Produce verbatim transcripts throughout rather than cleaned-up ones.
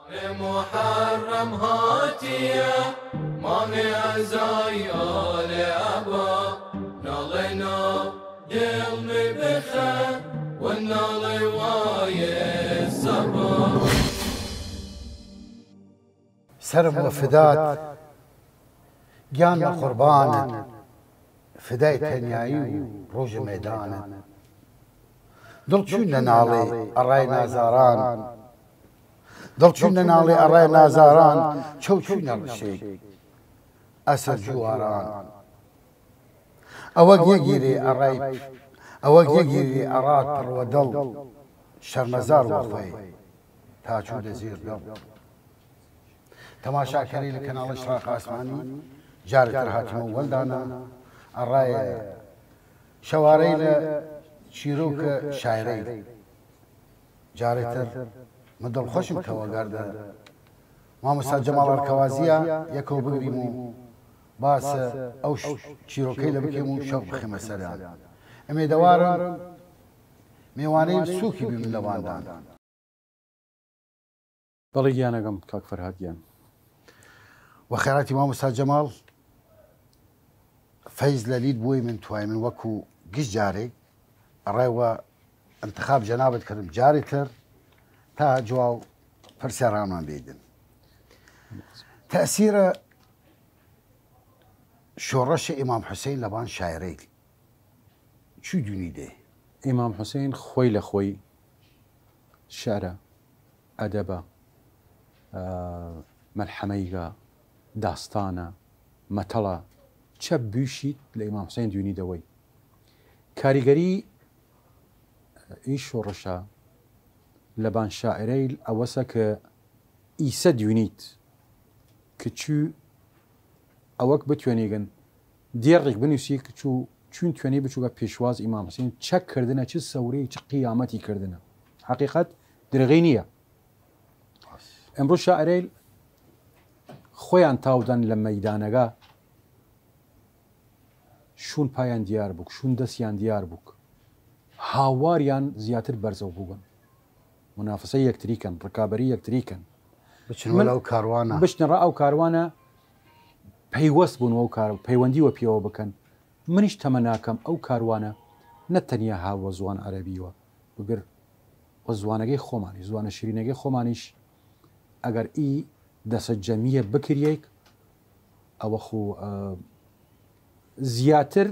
محرم هاتیە، مانێ ئەزای ئالێ ئەبا، ناڵێ نا دڵ می بخە، و ناڵێ وایێ سەبا. سەرم وە فدات، گیان لە قوربانت، فدای تەنیایی و ڕوژ مەیدانت. دڵ چوین نەناڵێ ئەڕای نازاران، دڵ چوین نەناڵێ ئەڕای نازاران، چەو چوین نەڕشێ ئەسەر جواران. ئەوەگ یەگیرێ ئەڕای، ئەوەگ یەگیرێ ئەڕات پڕ وە دڵ، شەرمەزار وە خوەی تا چوودە زیر دڵ. تەماشاکەری لە کەناڵ ئشراق ئاسمانی، جارێتر هاتمە وەلدانە ئەڕای شەوارەی لە چیرۆکە شاعرەی. جارێتر من دڵخوەشم کە وەگەردە مامۆستا جەماڵ ئەرکەوازیە یەکەو بگریم و باسە ئەو ش-، چیرۆکەی لە بکەیم و شەو بخەمە سەران. ئەمێدەوارم مێوانەی سووکی بیم لە واندان. بەڵێ گیانەگەم کاک فەرهاد گیان. وە خێراتی مامۆستا جەماڵ، فەیز لە لید بووی من توای من وەکو گشت جارێک ئەڕای وە انتخاب جەنابت کردم جاری تر تا جواو پرسیارانمان بیدن. تەسیرە شۆڕەشە ئیمام حوسەین لەبان شاعرەیل چوی دونی دێ؟ ئیمام حوسەین خوەی لە خوەی شعرە، ئەدەبە، ئە، مەلحەمەیگە، داستانە، مەتەڵە، چە بویشید لە ئیمام حوسەین دونی دەوەی. کاریگەری ئی شۆڕشە لەبان شاعرەیل ئەوەسە ک ئیسە دوینید ک چوو ئەوەک بتوێنیگن دێڕیک بنووسی ک چوو چوین توێنی بچووگە پیشواز ئیمام حسین چەک کردنە، چ سەورەی، چ قیامەتی کردنە. حەقیقەت درغی نییە. ئمڕوو شاعرەیل خوەیان تاودەن لە مەیدانەگە، شوون پایان دیار بووک، شوون دەسیان دیار بووک، هاواریان زیاتر بەرزەو بووگن، منافسەی یەکتری کەن، ڕکابەری یەکتری کەن. بچن من وەلا ئەو کاروانە. بچنە ڕا ئەو کاروانە، پەیوەست بوون وەو کار، پەیوەندی وە پیەوە بکەن. منیش تەمەناکەم ئەو کاروانە نە تەنیا ها وە زوان عەرەبیوە، بگر وە زوانەگەی خۆمانیش، زوانە شیرینەگەی خۆمانیش، ئەگەر ئی دەسە جەمیە بکریەیگ، ئەوە خو، ئە، زیاتر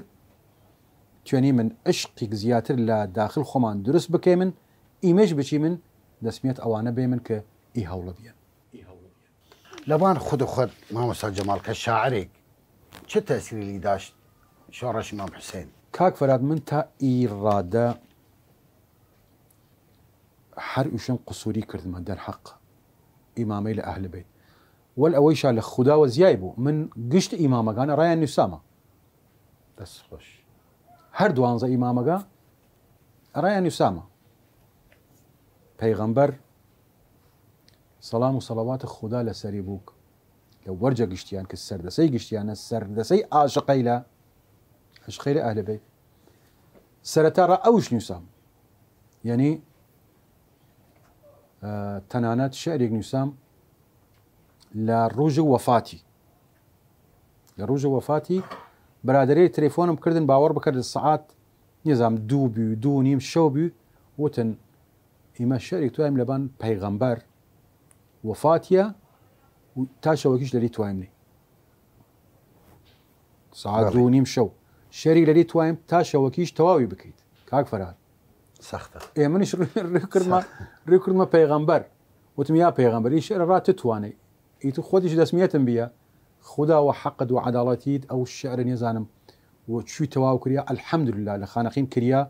توێنیمن عشقیگ زیاتر لە داخل خوەمان دروس بکەیمن، ئیمەیش بچیمن دەسمیەت ئەوانە بەیمن ک ئی هەوڵە بیەن. لەبان خود خود مامۆستا جەماڵ کە شاعرێگ چ تەسیریلی داشت شۆڕەش ئیمام حوسەین؟ کاک فەراد، من تا ئی ڕادە هەر ئوشن قسووری کردمە دەرحەق ئیمامەیل ئەهل بەیت. وەل ئەوەیشا لە خوداوە زیای بوو، من گشت ئیمامەگان ئەڕایان نووسامە. دەست خوەش. هەر دوانزە ئیمامەگە ئەڕایان نووسامە. پەیغەمبەر سەڵام و سەڵەوات خودا لەسەری بووک لە وەرجە گشتیان ک سەردەسەی گشتیانە، سەردەسەی عاشقەیلە، عاشقەیلە ئەهل بەیت. سەرەتا ڕا ئەوش نووسام. یەعنی، ئە، تەنانەت شعرێگ نووسام لە ڕووژ وەفاتی. لە ڕووژ وەفاتی برادەرەیل تەلەفۆنم کردن، باوەڕ بکەن لە سەعات، نیزام، دوو بی، دوو و نیم شەو بی، وتن، ئیمە شعرێگ توایم لەبان پەیغەمبەر وەفاتیە و تا شەوەکیش لەلی توایم نەی. سەعات بەڵێ. دوو و نیم شەو شعرێگ لەلی توایم تا شەوەکیش تەواوی بکەیت. کاک فەرهاد. سەختە. ئێ منیش ڕوی، ڕوی کردمە، سەخت. ڕوی کردمە پەیغەمبەر. وتم، یا پەیغەمبەر، ئی شعرە ڕا تتوانەی. ئیتر خۆتیش دەسمیەتم بیە. خودا وە حەقت وە عەداڵەتیت ئەو شعرە نیزانم و چوی تەواو کریا، الحمدللە لە خانەقین کریا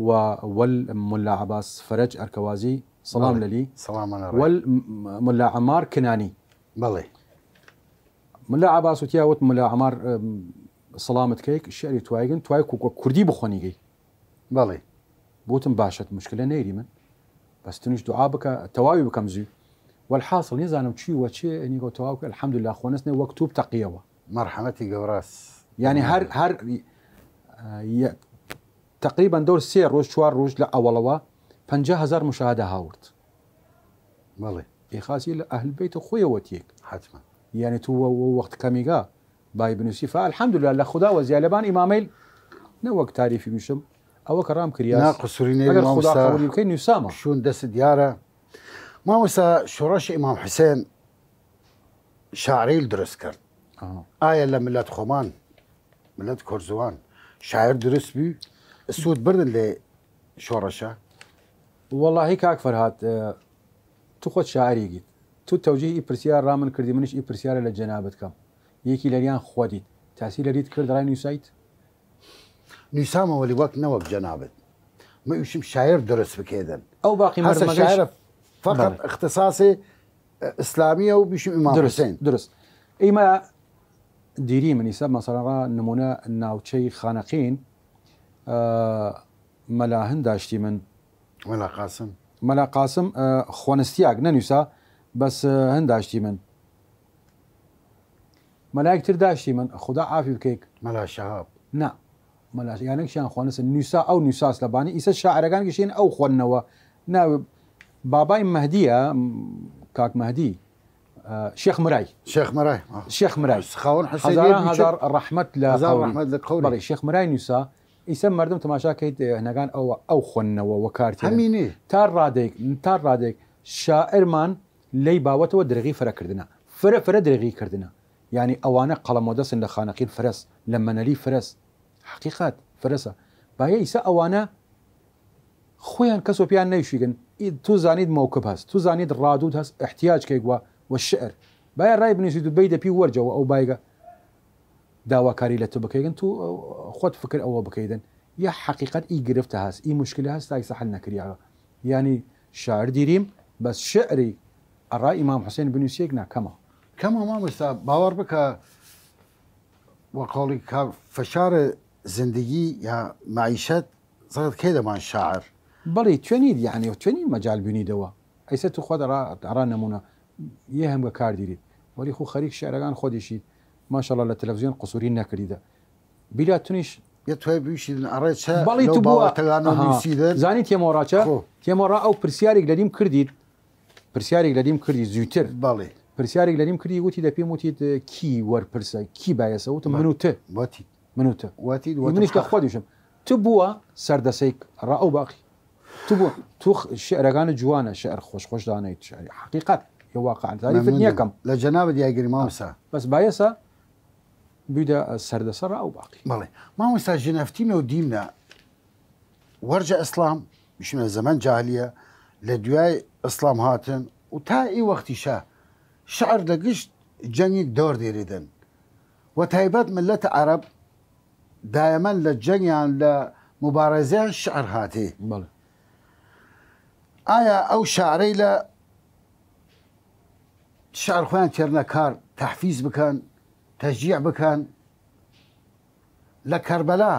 و وەل ملا عباس فەرەج ئەرکەوازی سەڵام بەڵێ. لەلی. سەڵام ئەنە ڕێ. وەل م-، ملا عەمار کنانی. بەڵێ. ملا عباس وتیا وت ملا عەمار، ئم، سەڵامت کەیک، شعری توایگن، توای کو-، کو-، کوردی بخوەنیگەی. بەڵێ. بوتم باشە، مشکلە نەیری من. بەس تونیش دوعا بکە، تەواوی بکەم زوی. والحاصل نیزانم چی وە چێ، ئەنی گەو تەواو کە، الحمدللە، خوەنستنێ وەک تووب تەقیەوە. مەرحەمەتی گەوراس. یعنی هەر، هەر، ئە، یە-، تقریباً دەور سێ ڕوژ، چوار ڕوژ لە ئەوەڵەوە پەنجا هەزار مشاهدە هاورد. بەڵێ. ئێ خاسی لە ئەهل بەیت خوەیە وەتیەک. حتما. یانی تو وە، وە وەخت کەمیگا بای بنووسی، فالحمدلله، لە خودا وەزیا لەبان ئیمامەیل، نەوەک تاریفی بشم، ئەوە کە ڕام کریاس. نا، قسوری نیە، ئەگەر خودا مامۆستا. قبولی بکەی، نووسامە. شوون دەست دیارە. مامۆستا، شۆڕەش ئیمام حوسێن شاعرەیل دروست کرد. ئاها. ئایا لە ملەت خوەمان، ملەت کورزوان، شاعر دروست بی؟ سوود بردن لە شۆڕەشە؟ وەڵاهی کاک فەرهاد، ئە، تو خوەت شاعریگیت. تو تەوجیه ئی پرسیار ڕا من کردی، منیش ئی پرسیارە لە جەنابت کەم. یەکی لەریان خوەدیت. تاسیر لەریت کرد ڕای نووسایت؟ نووسامە وەلی وەک نەوەک جەنابت. مە ئوشم شاعر دروست بکەیدن. ئەو باقی هەسە مەردمەگەیش شاعر فقط بەڵێ. اختصاصی ئیسلامیە و بیشم ئیمام دروست، حوسین. دروست. ئیمە دیری منیسە، مەسەلەن ڕا نمونە ناوچەی خانەقین، ئە، مەلا هەند داشتی من. مەلا قاسم. مەلا قاسم، ئە، خوەنستیاگ نەنووسا، بەس، ئە، هەند داشتی من. مەلایەک تر داشتی من، خودا عافی بکەیک. مەلا شەهاب. نا. مەلا ش-، یانەک شیان خوەنسن نووسا، ئەو نووساس لە بانی ئیسە شاعرەگان گشین ئەو خوەننەوە. نا، بابای مەهدیە، م-، کاک مەهدی، ئە، شێخ مرای. شێخ مرای، ئا. شێخ مرای. خاوەن حسین هەزاران یەک هەزار ڕەحمەت لە هەزار قەوری. ڕەحمەت لە قەوری. بەڵێ، شێخ مرای نووسا، ئیسە مەردم تەماشا کەیت، ئە، هەنەگان ئەوە، ئەو خوەننەوە وەکارتێنن. هەمینی. تا ڕادێک، تا ڕادێک شاعرمان لەی باوەتەوە درێغی فرە کردنە. فرە، فرە درێغی کردنە. یانی ئەوانە قەڵەمۆدەسن لە خانەقین فرەس، لە مەنەلی فرەس. حەقیقەت فرەسە. بایە ئیسە ئەوانە خویان کەس وە پیان نەیشیگن. ئی تو زانید موکب هەس، تو زانید ڕادود هەس، احتیاج کەیگ وە، وە شعر. بایە ڕای بنویسید و بەیدە پی وەرجەوە ئەو بایگە داواکاری لە تو بکەیگن، تو خوەت فکر ئەوە بکەیدن. یا حەقیقەت ئی گرفتە هەس، ئی مشکلە هەس تا ئیسە حل نەکریاگە. یانی شاعر دیریم، بەس شعری ئەڕا ئیمام حوسێن بنویسیەک نا کەمە. کەمە مامۆستا، باوەڕ بکە وە قەوڵی کا فشار زندگی یا معیشەت زەغت کەی دەمان شاعر. بەڵی توێنید، یعنی توێنید مەجال بینیدەوە. ئەیسە تو خوەت ئەڕا، ئەڕا نمونە یە هەمگە کار دیرید. وەلی خو خەریک شعرەگان خۆدیشید. ماشاءالله لە تەلەڤزیۆن قسووری نەکردیدە. بیلا تونیش یە توێ بویشیدن ئەڕێ چە بەڵی لەو تو بووە. باوەتەگانەوە ئەها. نووسیدن. زانی تێمۆڕا چە؟ خۆ. تێمۆڕا ئەو پرسیارێک لەلیم کردید. پرسیارێک لەلیم کردی زووتر. بەڵێ. پرسیارێک لەلیم کردی، وتی دەپیم وتید، کی وەرپرسە، کی بایەسە؟ وتم، بە-، من و ت. وتی. من و ت. وتید، وتم، منیش لە خەق. خوا دوشم. تو بووە سەردەسەیک ڕا ئەو باقی. تو بووە، تو خ-، شعرەگانە جوانە، شعر خۆش خۆش دانەیت، شعری حەقیقەت، یە واقعاً. تاریفت مەمنون نیەکەم. لە جەنابت یاگری مامۆستا. بەس بایەسە بویدە سەردەسە ڕا ئەو باقی. بەڵێ. مامۆستا ژنەفتینە و دیمنە وەرجە ئیسلام، بشمە زەمەن جاهلیە، لە دویای ئیسلام هاتن و تا ئی وەختیشە شعر لە گشت جەنگیگ دەور دیریدن. وە تایبەت ملەت عەرەب دایەمەن لە جەنگیان، لە موبارەزەیان شعر هاتی. بەڵێ. ئایا ئەو شعرەیلە شعر خوەیان تێرنە کار تەحفیز بکەن، تەشجیع بکەن؟ لە کەربەلا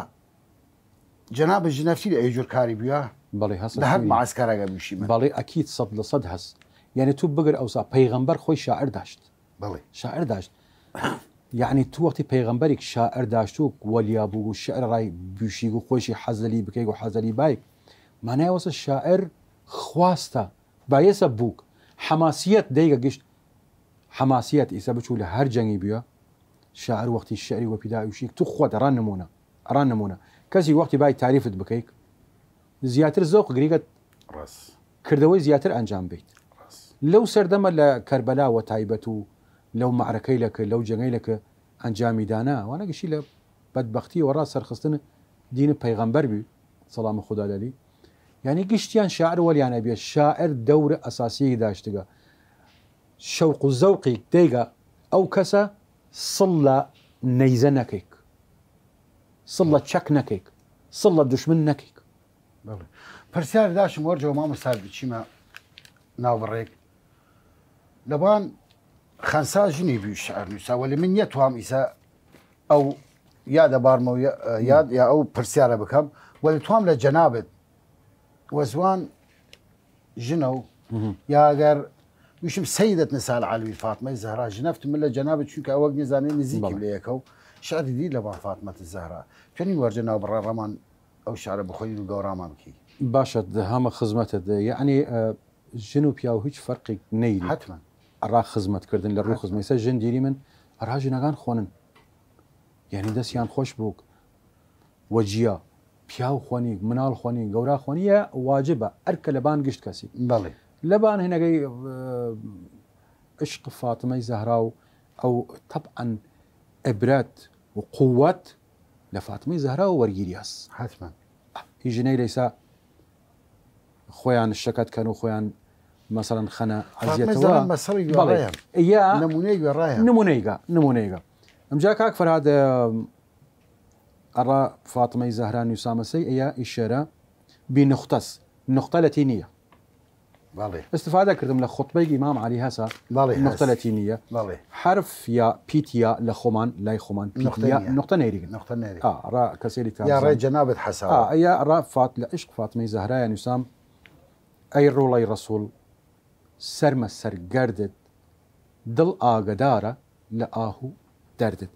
جەناب ژنەفتی لە ئەی جور کاری بویە؟ بەڵێ، هەسە لە هەر چووی. معسکەرەگە بویشیمە. بەڵێ، ئەکید، سەد لە سەد هەس. یعنی، تو بگر ئەوسا پەیغەمبەر خۆی شاعر داشت. بەڵێ. شاعر داشت. یعنی، تو وەختی پەیغەمبەریک شاعر داشت و وەلیا بوو و شعر ڕای بویشیگ و خۆشی حەزەلی بکەیگ و حەزەلی بایگ. مانای وەسە شاعر خواستە، بایەسە بووک. حەماسیەت دەیگە گشت. حەماسیەت ئیسە بچوو لە هەر جەنگی بویە. شاعر وەختی شعری وەپیدا ئوشیک، تو خوەت ئەڕا نمونە، ئەڕا نمونە. کەسی وەختی بای تاریفت بکەیک، زیاتر زەوق گریگەت ڕاس. کردەوەی زیاتر ئەنجام بیت. ڕاس. لەو سەردەمە لە کەربەلا وە تایبەت و لەو مەعرەکەیلە ک، لەو جەنگەیلە ک ئەنجامی دانا، وانە گشی لە بەدبەختی وەڕا سەرخستن دین پەیغەمبەر بی، سەڵام خودا لەلی. یعنی گشتیان شاعر وەلیانە بیە، شاعر دەور ئەساسیەکی داشتگە. شەوق و زەوقی دەیگە ئەو کەسە سڵ لە نەیزە نەکەیک، سڵ لە چەک نەکەیک، سڵ لە دوشمن نەکەیک. بەڵێ. پرسیار داشم وەرجەوە مامۆستا بچیمە ناوبڕێک. لەبان خەنسا ژنی بوی شعر نووسا، وەلی من یەتوام ئیسە ئەو یادە بارمەوە یا، یاد یا ئەو پرسیارە بکەم، وەلی توام لە جەنابت وە زوان ژنە و یا ئەگەر وشم سیدەت نسا العالمین فاطمەی زەهرا ژنەفت من لە جەنابت، چونکە ئەوەک نزانێ نزیکیم بەڵێ. لە یەکە و شعری دی لەبان فاطمەت زەهرا. توێنین وەرجە ناوبڕێ ڕەمان ئەو شعرە بخوەنین و گەورامان بکەی. باشە، د-، هەمە خزمەتە د-، یعنی، ئە، ژن و پیاو هیچ فەرقیگ نەیری. حتما. ئەڕا خزمەت کردن لە ڕوو حتما. خزمەت، ئیسە ژن دیریمن ئەڕا ژنەگان خوەنن، یعنی دەسیان خوەش بووگ وە جیا، پیاو خوەنیگ، مناڵ خوەنیگ، گەورا خوەنی، یە واجبە ئەرکە لەبان گشت کەسی. بەڵێ. لەبان هینەگەی، ئە، عشق فاتمەی زەهرا و ئەو طبعا عبرەت و قووەت لە فاتمەی زەهرا و وەرگیریاس. حتما. هی ژنەیلە ئیسە خوەیان شەکەت کەن و خوەیان مەسەلەن خەنە فاتمەی عەزیەتەوە. زەهرا مەسەلەی بەڵێ. وێڕایە. یا نمونەی وێڕایە. نمونەیگە، نمونەیگە. ئەمجا کاک فەرهاد، ئە، ئەڕا فاتمەی زەهرا نویسامەسەی ئەیا ئیشێرە بی نقطەس. نقطە لە تی نییە. بەڵێ. استفادە کردم لە خوتبەی ئیمام عەلی هەسە. بەڵێ، نقطە هەس. لە تی نییە. بەڵێ. حرف یا پیت یا لە خۆمان، لای خۆمان پیت نقطە یا نییە. نقطە نەیریگن. نقطە نەیری. ئا، ئەڕا کەسێلی یا ڕای تازان. جەنابت حەساوە. ئا، ئەیا ئەڕا فات-، لە عشق فاتمەی زەهرایە نویسام، ئەی ڕۆڵەی ڕەسوڵ، سەرمە سەرگەردت، دڵ ئاگەدارە لە ئاه و دەردت.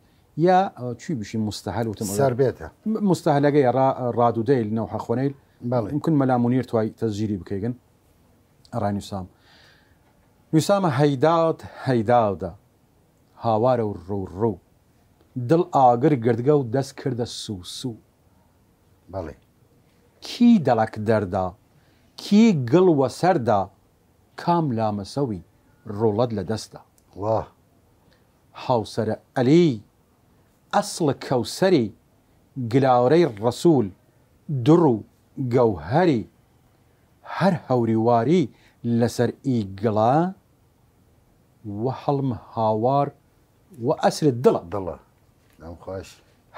یا، ئە، چوی بشی مستەهەل وتم ئەوێ. سەر بێتە. م-، مستەهەلەگەی ڕا-، ڕادودەیل نەوحە خوەنەیل. بەڵێ. ممکن مەلا مونیر توای تەسجیلی بکەیگن. ئەڕای نویسام. نویسامە هەیداد، هەیدادە. هاوارە و ڕوو ڕوو. دڵ ئاگر گردگە و دەس کردە سوو سوو. بەڵێ. کی دەڵەک دەردا، کی گڵ وە سەردا، کام لامەسەوی ڕۆڵەت لە دەسدا. واه. هاوسەرە ئەلی، ئەسڵ کەوسەری، گلاورەی ڕەسوول، دڕ و گەوهەری، هەر هەوری واری لەسەر ئی گڵە، وە هەڵم هاوار وە ئەسرت دڵە. دڵە. دەم خوەش.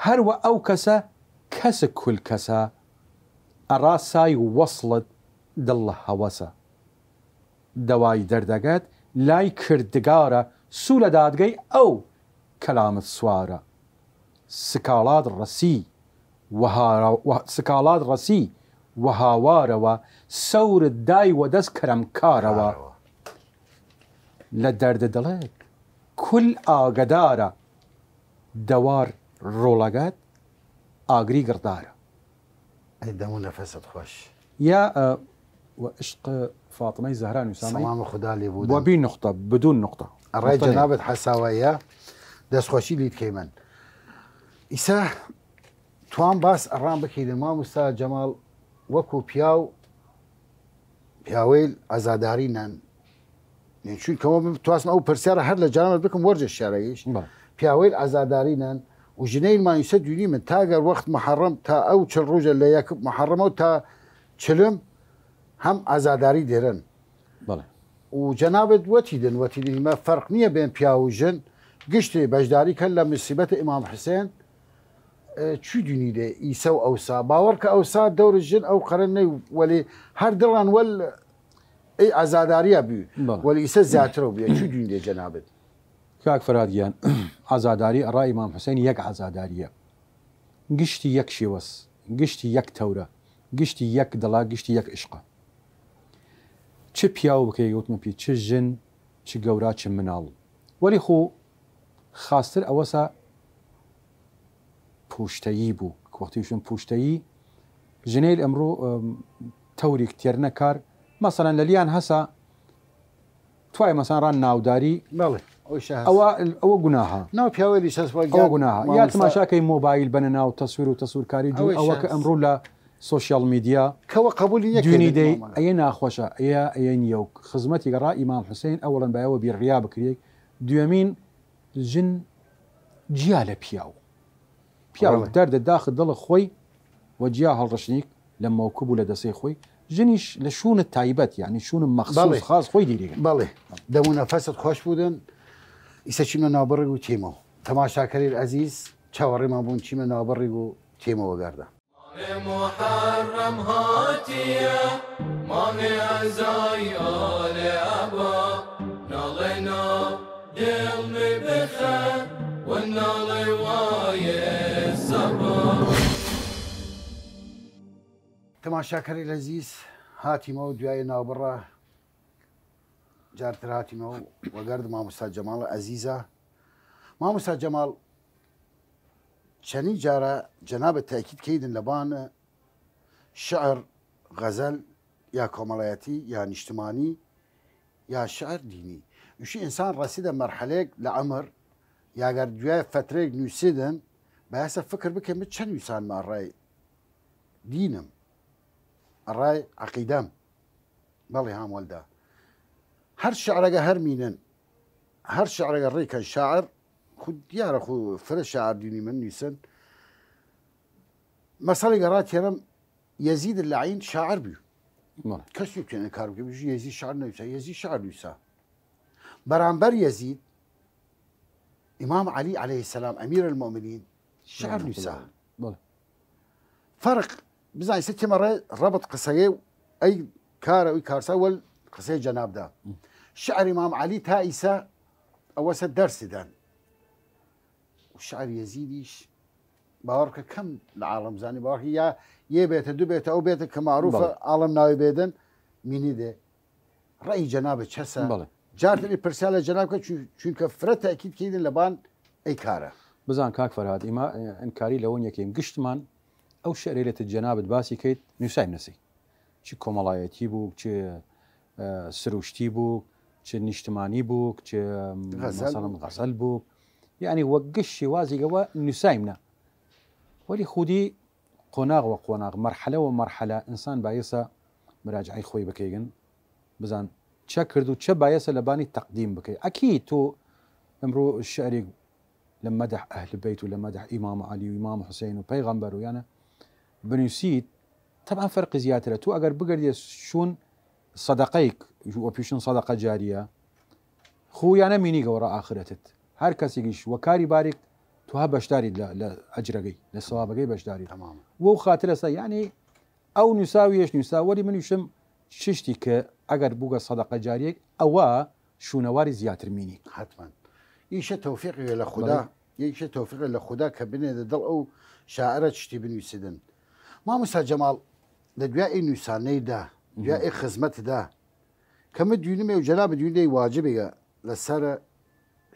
هەر وە ئەو کەسە کەسک کول کەسە، ئەڕا سای وەسڵت دڵ هەوەسە. دەوای دەردەگەت لای کردگارە، سوو لە دادگەی ئەو کەلامت سوارە. سکاڵات ڕەسی و هارا-، و سکاڵات ڕەسی و هاوارەوە، سەورت دای وە دەس کەرەمکارەوە. کارەوە. لە دەرد دڵێک کل ئاگەدارە، دەوار ڕۆڵەگەت ئاگری گڕدارە. ئەی دەم و نەفەست خوەش. یا، ئە، و عشق فاطمەی زەهرا نویسامەی. سەڵام خودا لێ بوودن. وە بی نقطە، بدون نقطە. ئەڕای نقطە جەنابت حەساوەیە، دەستخوەشی لیت کەیمن. ئیسە توان باس ئەڕام بکەیدن ماموستا جەماڵ وەکو پیاو، پیاوەیل عەزاداری نەن. یعنی چوینکە وە من تواسم ئەو پرسیارە هەر لە جەنابت بکەم وەرجە شارەیش. بەڵێ. پیاوەیل عەزاداری نەن و ژنەیل مانیسە دوینی من تا گەر وەخت محەڕەم تا ئەو چل ڕوژە لە یەک محەڕەمەو تا چلم هەم عەزاداری دێرن. بەڵێ. و جەنابت وەتیدن، وەتیدن ئیمە فەرق نییە بێن پیاو و ژن، گشتی بەشداری کەن لە مصیبەت ئیمام حسێن، ئە، چوی دونی دێ ئیسە و ئەوسا. باوەڕ کە ئەوسا دەور ژن ئەو قەرە نەی، وەلی هەر دڵان وەل ئەی عەزاداریا بی، بەڵێ. وەلی ئیسە زیاترەو بی، چوی دونی دێ جەنابت. کاک فەرهاد گیان، عەزاداری ئەڕا ئیمام حسێن یەک عەزاداریە. گشتی یەک شێوەس، گشتی یەک تەورە، گشتی یەک دڵە، گشتی یەک عشقە. چ پیاو بکەی، وتمە پی، چ ژن، چ گەورا، چ مناڵ. وەلی خو خاستر ئەوەسە پوشتەیی بوو. وەختی وشم پوشتەیی، ژنەیل ئەمڕوو، ئەم، تەوریک تێرنە کار. مەسەلەن لەلیان هەسە توای مەسەن ڕان ناوداری. بەڵێ، ئەوەی شە هەس. ئەوە، ئەوە گوناهە. ناو پیاوەیلیش هەس وەگیان ئەوە گوناهە. یا مامۆستا. تماشاکەی مۆبایل بەنە ناو تەسویر و تەسوورکاری دوو، ئەوەی ئەوە شە کە هەس. ئەمڕوو لە سۆشیال میدیا. کەوە قەبولی نەکەین دوینی دەی، مامۆستا. ئەیە ناخۆشە، ئەیە، ئەیە نیەو. خزمەتی گەڕا ئیمام حوسین ئەوەڵەن بایەوە بی ڕیا بکریەک. دوێمین، ژن جیا لە پیاو. پیاو بەڵێ. دەردە داخ دڵ خۆی و جیا هەڵڕشنیک لە مەوکب و لە دەسەی خۆی. ژنیش لە شوونە تایبەت، یعنی شوونە مەخسوس بەڵێ. خاص خۆی دیریگن. بەڵێ. دەمو نەفەست خۆش بودن. ئیسە چیمە ناوبڕیگ و تێمەو. تەماشاکەری عەزیز، چاوەڕێمان بوون چیمە ناوبڕیگ و تێمەوە گەردە. مانێ محەڕەم هاتیە، مانێ عەزای ئالێ ئەبا، ناڵێ نا دڵ می بخە، و ناڵێ وایێ سەبا. تەماشاکەری عەزیز، هاتیمەوە دویای ناوبڕە، جارتر هاتیمەوە وەگەرد ماموستا جەماڵ عەزیزە. ماموستا جەماڵ، چەنی جارە جەنابت تەکید کەیدن لەبان شعر، غەزەل یا کۆمەڵایەتی یا نیشتمانی، یا شعر دینی. ئیشی ئنسان رەسیدە مەرحەلەیگ لە عمر، یا گەر دویای فترەیگ نویسیدن، بایەسە فکر بکەیم چە نویسانمە ئەڕای دینم، ئەڕای عەقیدەم. بەڵێ هام وەلدا. هەر شعرەگە هەر مینن، هەر شعرەگە ڕیکەن شاعر، خود دیارە خو فرە شاعر دینی من نویسن. مەسەلەگە ڕاتیەرم یەزید لەعین شاعر بی. بەڵێ. کەس نوتێنە کار بکە بژی یەزید شعر نویسا، یەزید شعر نویسا. بەرامبەر یەزید، ئیمام عەلی عەلەیهی سەلام، ئەمیر المۆمنین، شعر نویسا. بەڵێ. فەرق، بزانیسە تێمە ڕێ ڕەبط قسەگەی و ئەی کارە ئەوی کارسا وەل قسەی جەنابدا. شعر ئیمام عەلی تا ئیسە ئەوەسە دەرسیدان. و شعر یەزیدیش باوەڕکە کەم لە عاڵم زانی، باوەڕکە یا یێ بێتە، دو بێتە، ئەو بێتە کە معروفە، بەڵێ. عاڵم ناوی بێدن، مینی دێ. ڕەئی جەنابە چەسە؟ بەڵێ. جارتنی پرسیار لە جەناب کە چون-، چونکە فرە تەکید کەیدن لە بان ئەی کارە. بزان کاک فەرهاد، ئیمە ئنکاری لەوە نیەکەیم. گشتمان ئەو شعرەیلە تە جەنابت باسی کەیت، نووسایم نەسی. چ کۆمەڵایەتی بوو، چ، ئە، سروشتی بوو، چ نیشتمانی بوو، چ، غەزەل مەسەڵەن، بوو. غەزەل بوو. یعنی، وە گشت شێوازیگەوە نووسایمنە. وەلی خودی قۆناغ وە قۆناغ، مەرحەلە وە مەرحەلە، ئنسان بایەسە مراجعەی خۆی بکەیگن، بزان چە کرد و چە بایەسە لە بانی تەقدیم بکەی. ئەکی تو ئمڕوو شعرێک لە مەدح ئەهل بەیت و لە مەدح ئیمام عەلی و ئیمام حوسەین و پەیغەمبەر و یانە بنووسیت، تەبعەن فەرقی زیاترە. تو ئەگەر بگەردیە شوون سەدەقەیک، وە پیشن سەدەقە جاریە، خو یانە مینیگەوە ڕە ئاخرەتت. هەر کەسێکیش وە کاری باریک، تو ها بەشداریت لە، لە ئەجرەگەی، لە سەوابەگەی بەشداریت. تەمام. وەو خاترە سە، یعنی، ئەو نووساویەش نووسا، وەلی من وشم چشتی کە ئەگەر بووگە سەدەقە جاریەک، ئەوە شوونەواری زیاتر مینیک. حتماً. ئیشە تەوفیقی لە خودا، بەڵێ. ئیشە تەوفیقی لە خودا کە بنێدە دڵ ئەو شاعرە چشتی بنویسیدن. مامۆستا جەماڵ، لە دویا ئی نویسانەیدا، دویا ئی خزمەتدا، کە من دوینمێ و جەناب دوینێ واجبێگە لەسەر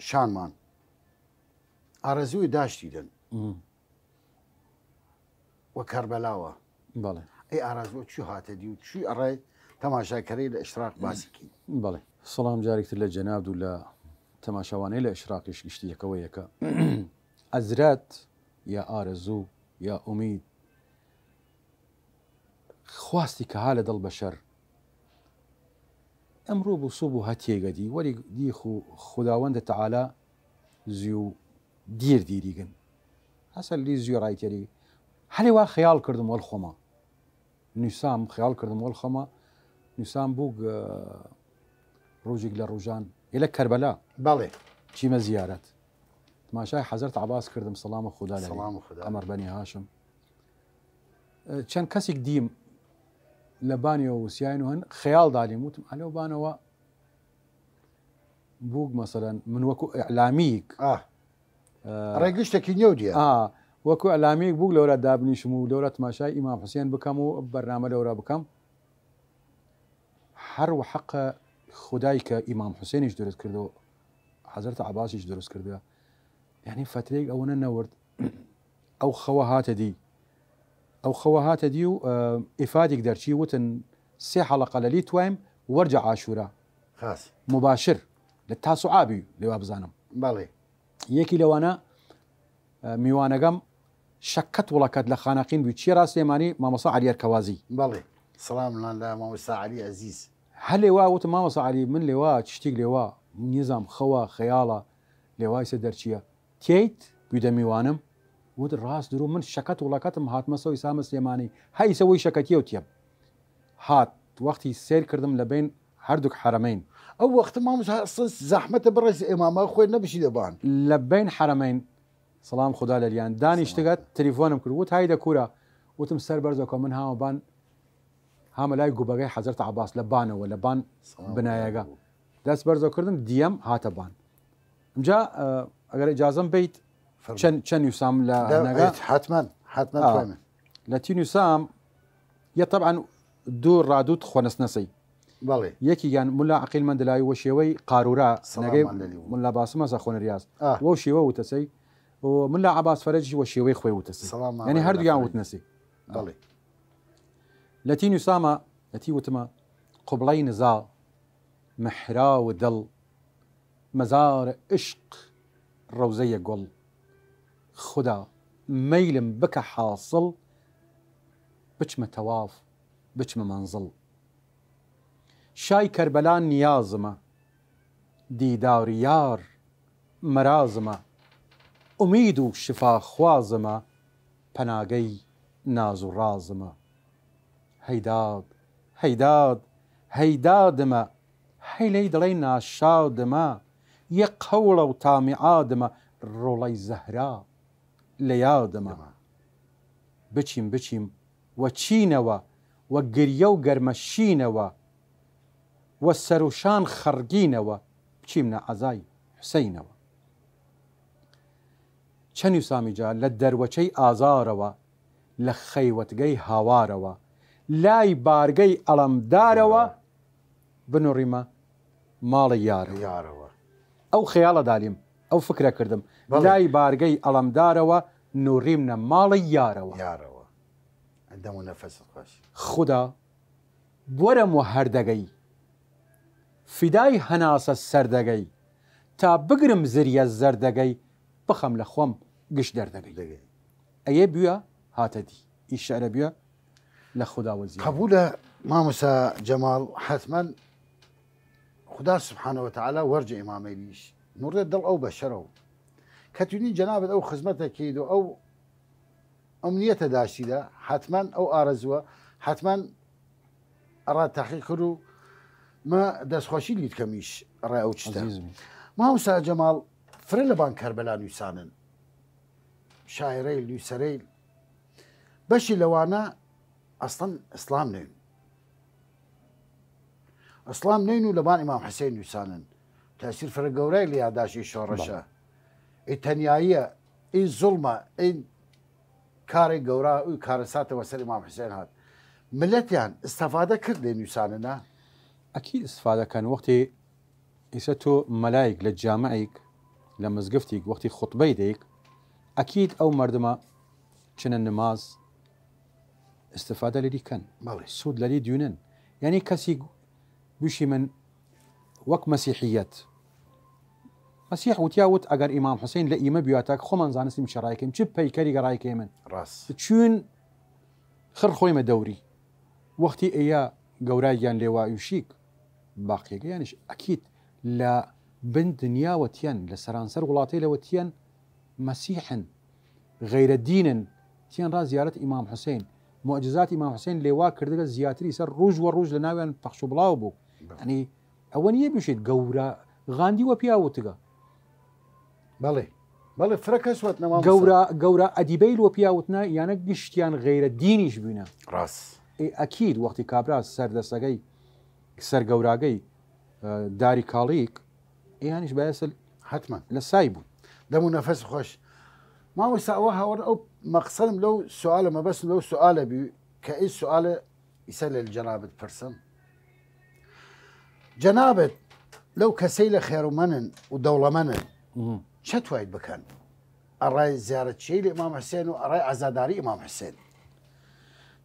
شانمان. ئارەزووی داشتیدن. وە کەربەلاوە. بەڵێ. ئەی ئارازوە چی هاتە دی و چی ئەڕای تەماشاکەرەی لە ئشتراق باسی کەین؟ بەڵێ. سڵام جارێکتر لە جەنابد و لە تەماشاوانەی لە ئشراقیش گشتی یەکەوە یەکە. ئەزرات یا ئارەزوو یا ئومید خواستی کە ها لە دڵ بەشەر ئمڕوو بوو سوو بوو هەتیەیگە دی، وەلی دی خو-، خوداوەندە تەعالا زوی و دیر دیریگن. هەسە لی زوی ڕایتێری. هەلێ وا خەیاڵ کردم وەل خۆما. نویسام، خەیاڵ کردم وەل خۆما. نویسام بووگ، ئە، ڕوژیگ لە ڕوژان. ئێلە کەربەلا. بەڵێ. چیمە زیارەت. تماشای حەزرەت عەباس کردم، سەڵام و خودا لەلی. سەڵام و خودا. قەمەر بەنی هاشم. ئە، چەن کەسیگ دیم لە بانیەوە وسیاین و هەن خەیاڵ دالیم وتم، ئەلەو بانەوە بووگ مەسەلەن من وەکو ئیعلامیگ. ئا. ئە، ڕێگشتەکی نیەو دیە. ئا، وەکو ئیعلامیگ بووگ لەورا دابنیشم و لەورا تماشای ئیمام حوسێن بکەم و بەرنامە لەورا بکەم. هەر وە حەقە خودای کە ئیمام حوسێنیش دروست کردو، حەزرەت عەباسیش دروست کردو. یعنی فترەیگ ئەوەنە نەورد. ئەو خەوە هاتە دی. ئەو خەوە هاتە دی و، ئە، ئیفادیگ دەرچی وتن سێ حەڵەقە لەلی توایم وەرجە عاشورا. خاس. مباشر. لە تاسوعا بی لێوا بزانم. بەڵێ. یەکی لەوانە، ئە، میوانەگەم شەکەت وڵەکەت لە خانەقین بوی. چیە ڕا سلێمانی مامۆستا عەلی ئەرکەوازی. بەڵێ. سڵام لە مامۆستا عەلی عەزیز. هەلێوا وتم مامۆستا عەلی من لێوا چشتیگ لێوا نیزام خەوە خەیاڵە لێوایسە دەرچیە. تێیت؟ بویدە میوانم. وت، ڕاست درو من شەکەت وڵەکەتم هاتمە سەوی سامە سلێمانی. هەیسە وەی شەکەتیەو تیەم. هات، وەختی سیر کردم لە بین هەردوگ حەرەمەین. ئەو وەختە مامۆستا ئەسڵەن زەحمەتە بڕێس ئێمامە خۆی نەبشی دەبان. لە بین حەرەمەین، سڵام خودا لەلیان، دانیشتگەت، تەلیفۆنم کرد، وت، هایدە کورە. وتم، سەر بەرزەکە من هامە بان هامە لای گوبەگەی حەزرەت عەباس لە بانەوە، لە بان سڵام بنایەگە. خودا. دەس بەرزەو کردم، دیەم هاتە بان. ئمجا، ئە، ئەگەر ئیجازەم بیت، فەرمو. چەن، چەن نویسام لە دە-، نەگە؟ ئەیت، حتمەن، حتمەن آ. توانم. لە تی نویسام، یە طبعا دوو ڕادوت خۆنەسنەسەی. بەڵێ. یەکی یان ملا عەقیل مەندلایی وە شێوەی قارورا، سڵام نەگەی عەلەیکم. ملا باسم ئەسە خۆنریاز. ئا. وەو شێوە وتەسەی. و ملا عەباس فەرەجی وە شێوەی خۆی وتەسەی. سڵام یعنی عەلەیکم. هەردوویان وتنەسەی. بەڵێ. لە تی نویسامە، لە تی وتمە، قوبڵەی نزا، مەحراو دڵ، مەزار عشق، ڕەوزەیە گوڵ. خودا مەیلم بکە حاسڵ، بچمە تەواف، بچمە مەنزڵ. شای کەربەلا نیازمە، دیدار یار مەرازمە، ئومید و شفا خوازمە، پەناگەی ناز و ڕازمە. هەیداد، هەیداد، هەیدادمە، هەی لەی دڵەی ناشادمە، یە قەوڵە و تامیعادمە، ڕۆڵەی زەهرا لە یادمە. بچیم، بچیم وە چینەوە، وە گریە و گەرمە شینەوە، وە سەر و شان خەڕگینەوە، بچیمنە عەزای حوسەینەوە. چەنی سامی جا لە دەروەچەی ئازارەوە، لە خەیوەتگەی هاوارەوە، لای بارگەی ئەڵەمدارەوە، بنوڕیمە ماڵی یارەوە. یارەوە. ئەو خەیاڵە دالیم، ئەو فکرە کردم. بەڵێ. لای بارگەی ئەڵەمدارەوە، نوڕیمنە ماڵی یارەوە. یارەوە. دەم و نەفەست خۆش. خودا، بوەرەم وە هەردەگەی، فیدای هەناسە سەردەگەی، تا بگرم زریە زەردەگەی، بخەم لە خوەم گشت دەردەگەی. دەگەی. ئەیە بویە هاتە دی. ئی شعرە بویە لە خودا وەزیە. قەبوولە مامۆستا جەماڵ، حەتمەن خودا سبحانە وتعالی وەرجە ئیمامەیلیش نوڕێ دڵ ئەو بەشەرەو کە تونی جەنابەت ئەو خزمەتە کەید و ئەو ئەو نیەتە داشتیدە، حەتمەن ئەو ئارەزوە، حەتمەن ئەڕا تەحقیق کرد و مە دەسخوەشی لید کەمیش ئەڕای ئەو چتە. عەزیز بی. مامۆستا جەماڵ، فرە لەبان کەربەلا نویسانن، شاعرەیل، نویسەرەیل، بەشی لەوانە ئەسڵەن ئیسلام نەین. ئیسلام نەین و لەبان ئیمام حسین نویسانن. تەسیر فرە گەورای لە یاداشی شۆڕەشە. بەڵێ. ئی تەنیاییە، ئی زوڵمە، ئی کارێ گەورا، ئی کارەساتە وەسەر ئیمام حسین هات. ملەتیان ئستەفادە کرد لە نویساننە؟ ئەکید ئستفادە کەن. وەختی ئیسە تو مەلایک لە جامعیک، لە مزگفتیک، وەختی خوتبەی دەیک، ئەکید ئەو مەردمە چنە نماز ئستفادە لەلی کەن. بەڵێ. سوود لەلی دوینن. یعنی کەسی بوشی من وەک مەسیحیەت. مەسیح وتیا وت، ئەگەر ئیمام حسین لە ئیمە بیاتاک، خۆمان زانستیم چە ڕایکەیم، چ پەیکەریگە ڕایکەیمن. ڕاست. چون خڕ خۆیمە دەوری. وەختی ئەیە گەورایگیان لێوا یوشیک، باقیەگەیانش ئەکید لە بن دنیاوە تیەن، لە سەرانسەر وڵاتەیلەوە تیەن مەسیحن، غەیرە دینن، تیەن ڕا زیارەت ئیمام حسین. معجزات ئیمام حسین لێوا کردگە زیاتری سەر ڕوژ وە ڕوژ لە ناویان پەخش و بڵاو بوو. بەڵێ. یعنی ئەوە نیە بشێت گەورە غاندی وە پیا وتگە. بەڵێ. بەڵێ، فرە کەس وەت نەما گەورە، گەورە ئەدیبەیل وە پیا وتنە، یانە گشتیان غەیرە دینیش بوینە. ڕاست. ئێ ئەکید وەختی کابرا سەر دەسەگەی، سەر گەوراگەی، ئە، داری کاڵیک، ئێ یانیش بایەسە حەتمەن. لە سای بوون. دەم و نەفەس خۆش. مامۆستا، ئەوە هاوەر ئەو مەقسەدم لەو سوالە، مەبەستم لەو سوالە بی کە ئی سوالە ئیسە لە جەنابت پرسم. جەنابت لەو کەسەیلە خێرومەنن و دەوڵەمەنن، مم. چە تواید بکەن ئەڕای زیارەت چیەیل ئیمام حسین و ئەڕای عەزاداری ئیمام حسین؟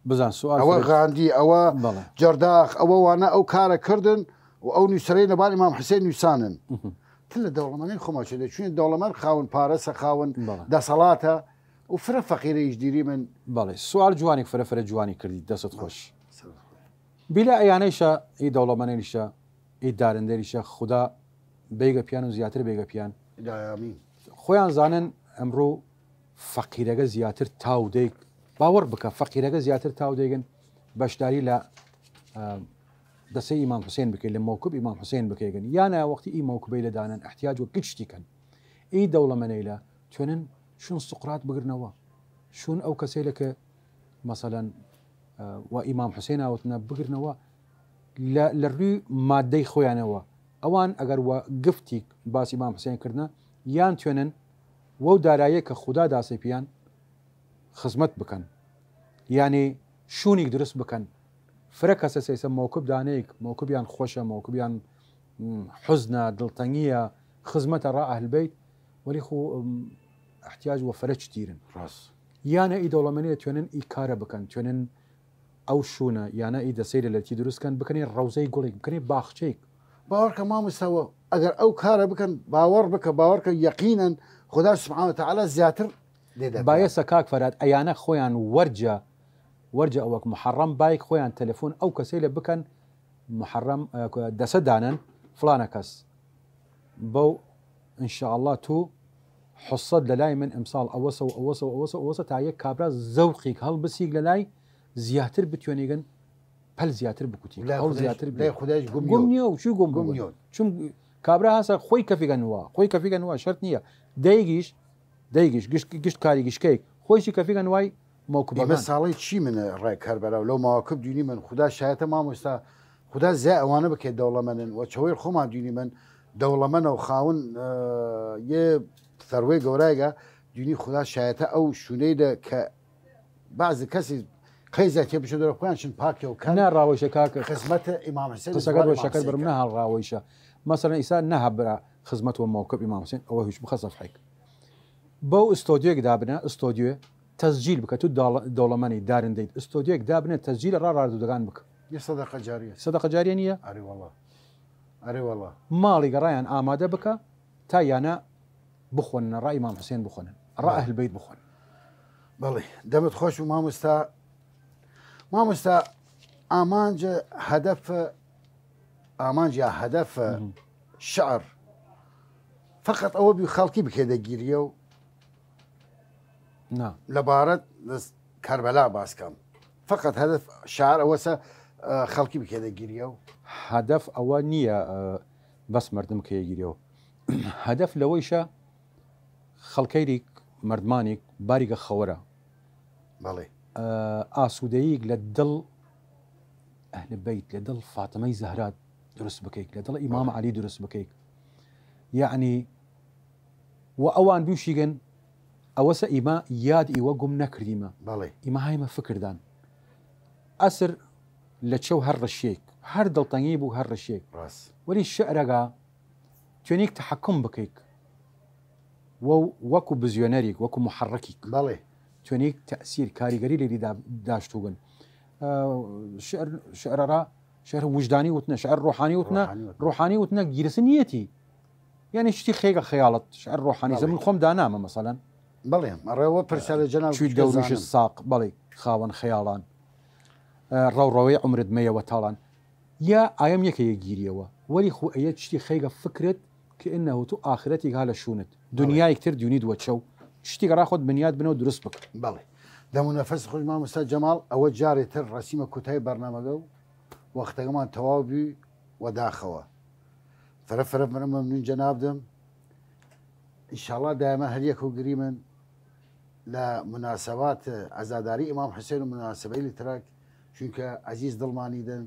بزان سوال ئەوە فرە غاندی، ئەوە بەڵێ. جەرداخ، ئەوە وانە ئەو کارە کردن و ئەو نویسەرەی لەبان ئیمام حسین نویسانن. مم. تن لە دەوڵەمەنەی خۆما چێ دەچوین، دەوڵەمەن خاون پارەسە، خاون بەڵێ. دەسەڵاتە و فرە فەقیرەیش دیری من. بەڵێ، سوال جوانی، فرە فرە جوانی کردی، دەست خۆش. سەر خۆش. بیلا ئەیانەیشە، ئی دەوڵەمەنەیشە، ئی دارندەیشە، خودا بەیگە پیان و زیاتر بەیگە پیان. ئامین. خۆیان زانن ئەمڕوو فەقیرەگە زیاتر تاو دەیگ، باوەڕ بکە، فەقیرەگە زیاتر تاو دەیگن بەشداری لە، ئە، دەسەی ئیمام حوسێن بکەی، لە مەوکب ئیمام حوسێن بکەیگن. یانە وەختی ئی مەوکبەیلە دانن ئەحتیاج وە گشتی کەن. ئی دەوڵەمەنەیلە توێنن شون سقرات بگرنەوە. شون ئەو کەسەیلە کە مەسەلەن، ئە، وە ئیمام حوسێن ئاوتنە بگرنەوە لە، لە روی مادەی خۆیانەوە. ئەوان ئەگەر وە گفتیک باس ئیمام حوسێن کردنە، یان توێنن وەو داراییە کە خودا داسەی پیان خزمەت بکەن. یانی شونیک درست بکەن. فرە کەسە سەیسە مەوکب دانەیک، مەوکبیان خوەشە، مەوکبیان، م، حزنە، دڵتەنگیە، خزمەتە ڕا ئەهل بەیت، وەلی خو، م، ئەحتیاج وە فرە چتیرن. ڕاست. یانە ئی دەوڵەمەنیە توێنن ئی کارە بکەن، توێنن ئەو شونە، یانە ئی دەسەیلە لەتی دروست کەن، بکەنی ڕەوزەی گوڵیک، بکەنی باخچەیک، باوەڕکە مامۆستا، وە ئەگەر ئەو کارە بکەن، باوەڕ بکە، باوەڕکە یەقینەن خودا سبحانە وتعالی زیاتر لێ دەرکا. بایەسە کاک فەرهاد، ئەیانە خوەیان وەرجە، وەرجە ئەوەک محەڕەم بایک خوەیان تەلەفۆن ئەو کەسەیلە بکەن محەڕەم، ئە، دەسە دانن فلانە کەس بەو ان شاء اللە تو حسەت لەلای من ئمساڵ ئەوەسە و ئەوەسە و ئەوەسە و ئەوەسە، تا یەک کابرا زەوقیک هەڵبسیک لەلای زیاتر بتوێنیگن پەل زیاتر بکوتی، لای هەڵ خوداش، زیاتر لای بی. خوداش گم گم نیۆ. نیە و چی گم گم بوون؟ نیۆ. چون کابرا هەسە خۆی کەفیگە نوا، خۆی کەفیگە نوا شەرت نییە. دەیگیش، دەیگیش، گشت، گشت کاری گشکەیک. خۆیشی کەفیگە نوای ئیمە مەوکبەمان. ساڵەی چی من ڕای کەربەلا و لەو مەواکب دوینی من، خودا شایەتە مامۆستا، خودا زیای ئەوانە بکەێت دەوڵەمەنن و چەوەی خۆمان دوینی من دەوڵەمەنە و خاون، ئە، یە ثەروەی گەورایگە دوینی خودا شایەتە ئەو شوونەیدە کە بعض کەسی قەیزە تێ بچێت دەرە خۆیان چن پاکێ و کەن. نا ڕاوەیشە کاکە. خزمەت ئیمام حسین قسەکەت زوال وە ئیمام شەکەت حسین برم کە. نەهاڵ ڕاوەیشە. مەسەلەن ئیسا نەها برا خزمەت وە مەوکب ئیمام حسین، ئەوە هیچ بخە سەفحەیک. بەو ئستۆدیۆیەک دابنە، ئستۆدیۆ تەسجیل بکە، تو داڵ-، دەوڵەمەنی دارندەیت، ئستۆدیۆیەک دابنە، تەسجیل ڕا ڕاردوودەگان بکە. یە سەدەقە جاریە. سەدەقە جاریە نییە؟ ئەرێ وەڵا. ئەرێ وەڵا. ماڵی گەڕایان ئامادە بکە، تا یانە بخۆننە، ڕا ئیمام حسێن بخۆنن، ڕا بەڵێ. ئەهل بەیت بخۆن. بەڵێ، دەمت خۆش و مامۆستا. مامۆستا، ئامانج هەدەف، ئامانج یا هەدەف مهم. شعر فقط ئەوە بی خەڵکی بکێ دەگیریە و نا. لەبارەت کەربەلا باس کەم. فقط هەدەف شعر ئەوەسە، ئە، خەڵکی بکێ دەگیریە و هەدەف ئەوە نییە، ئە، بەس مردم کە یەگیریەوە. هەدەف لەوەیشە خەڵکەیریک، مردمانیک باریگە خەوەرە. بەڵێ. ئە، ئاسوودەییک لە دڵ ئەهل بەیت، لە دڵ فاتمەی زەهرا دروست بکەیک، لە دڵ ئیمام بەڵێ. عەلی دروست بکەیک. یعنی، و ئەوان دووشیگن، ئەوەسە ئیمە یاد ئیوە گوم نەکردیمە. بەڵێ. ئیمە هایمە فکردان. ئەسر لە چەو هەر ڕشیەیک، هەر دڵتەنگی بوو هەر ڕشیەیک. ڕاست. وەلی شعرەگا توێنیک تەحەکوم بکەیک. وە وەکو بزیۆنەریک، وەکو محەڕەکیک. بەڵێ. توێنیک تەسیر، کاریگەری لێلی دا-، داشتوگن. ئە، شعر، شعرە را، شعر وجدانی وتنە، شعر ڕۆحانی وتنە، ڕۆحانی وتنە. ڕۆحانی وتنە گیرسن نیەتی. یعنی شتی خێگە خەیاڵت، شعر ڕۆحانی بەڵێ. زە من خۆم دانامە مەسەلەن. بەڵێ، ئەڕێ وە پرسیارە جەناب چوی کچ دەوروش دانم. ساق، بەڵێ، خاوەن خەیاڵان. ئە، ڕەوڕەوەی عمرت مەیەوە تاڵان. یا ئایم یەکە یەگیریەوە. وەلی خو ئەیە چشتی خەیگە فکرت کە ئنه تو ئاخرەتیک ها لە شوونت. بەڵێ. دنیایک تر دیونی دووە چەو. چشتیک ڕا خۆت بنیاد بنەوە دروست بکە. بەڵێ. دەم و نەفەس خۆش مامۆستا جەماڵ، ئەوە جارێ تر ڕەسیمە کوتای بەرنامەگە و وەختەگەمان تەواو بی و داخەوە. فرە فرە فرە مەمنون جەنابدم. ئینشاڵڵا دایمە هەر یەک و گریمن لە مناسبات عزاداری ئیمام حسین و مناسبەیلی ترەک، چونکە عزیز دڵمانیدن،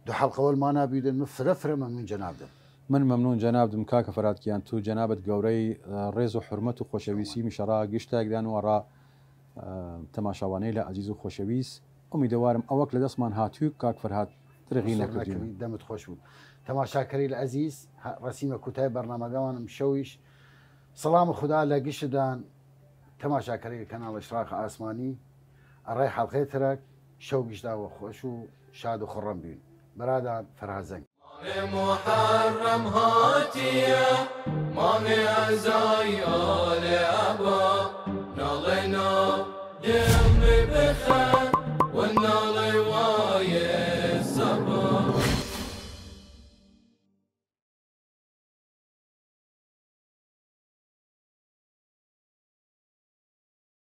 دو حەڵقەوەل مانا بیدن، من فرە فرە مەمنون جەنابدم. من مەمنون جەنابدم کاکە فەرهاد گیان، تو جەنابت گەورەی، ئە، ڕێز و حورمەت و خۆشەویستی میشەڕا گشتاکدان و ئەڕا، ئە، تەماشاوانەیل عزیز و خۆشەویست. ئومیدەوارم ئەوەک لە دەسمان هاتووی کاک فەرهاد درغی قسوور نەکردوین. نەکردی، دەمت خۆش بوو. تەماشاکەریل عزیز، هە-، ڕەسیمە کوتای بەرنامەگەوانم شەویش. سڵام و خودا لە گشتدان تەماشاکەریل کەناڵ ئشراق ئاسمانی. ئەڕای حەڵقەی ترەک، شەو گشتاوە خۆش و شاد و خڕم بین. برادان فەرهاد زەنگ. مانگ محرم هاتیە، مانگ عزای